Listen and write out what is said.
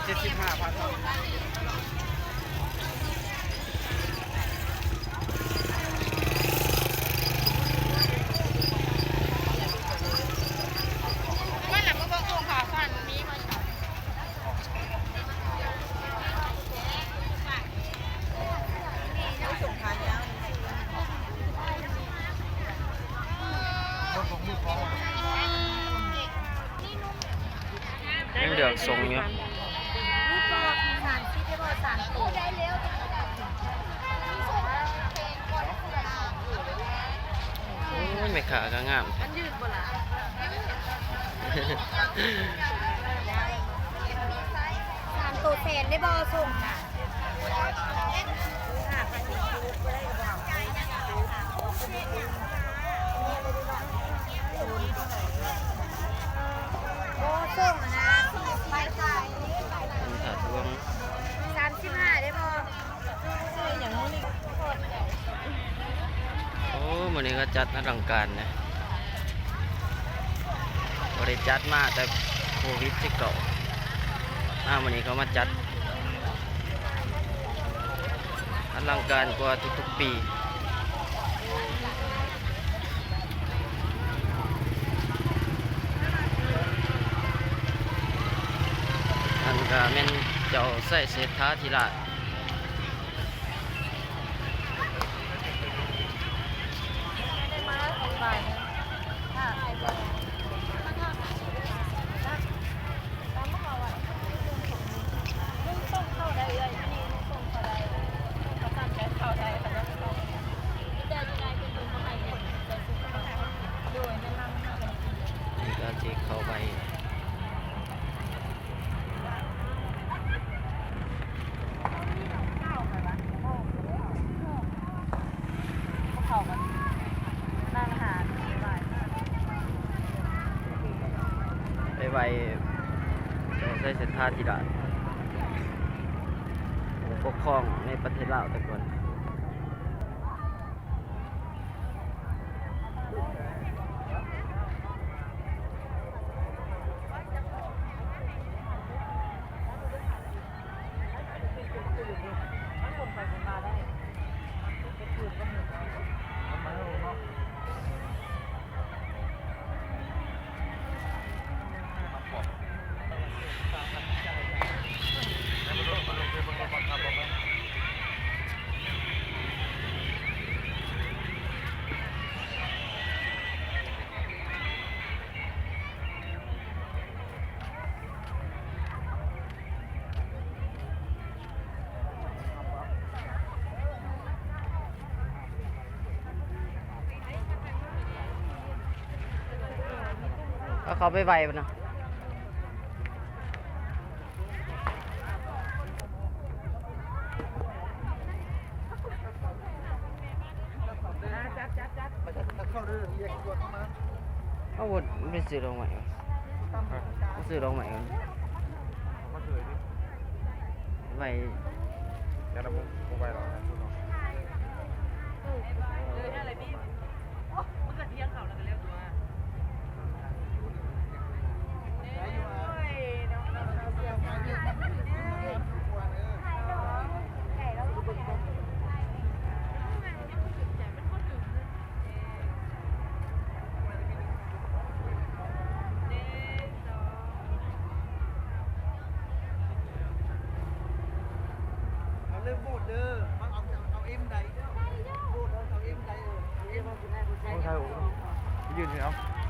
ເຈັດສິບຫ້າພັນເນາະ. ມັນລະບໍ່ເບິ່ງຂອງຂາວສັນມີບໍ່? ຍັງເລືອກສົ່ງຢູ່. ໂອ້ຍ ແມ່ຄ້າກໍງາມແທ້. ມັນຢືດບໍ່ລະ? ສາມໂຕແສນໄດ້ບໍ່? ສົ່ງນະ. ໂອ້ ສົ່ງນະ ສາມສິບຫ້າໄດ້ບໍ່? ໂອ້ ມື້ນີ້ກໍຈັດອະລັງການນະ. ບໍ່ໄດ້ຈັດມາແຕ່ໂຄວິດສິບເກົ້າ ມາມື້ນີ້ເຂົາມາຈັດອະລັງການກວ່າທຸກໆປີ. ອັນກໍແມ່ນເຈົ້າໄຊເສດຖາທິລາດ. ກະຊິເຂົ້າໄປ. ໄປໄຫວ້ເຈົ້າໄຊເສດຖາທິລາດ ຜູ້ປົກຄອງໃນປະເທດລາວແຕ່ກ່ອນ. ເອົາເຂົ້າໄປໄຫວ້ພຸ້ນນະ. ເອົາ ໄປຊື້ດອກໄມ້ກ່ອນ ໄປຊື້ດອກໄມ້ກ່ອນ ໄວ້. ເອົາເລີ່ມໂຫວດເດີ ເອົາ ເອົາເອັມໃດ ໂຫວດເອົາເອັມໃດ ເອີ ເອັມ ຂໍຖ່າຍຮູບ ໄປຢືນໃຫ້ເອົາ.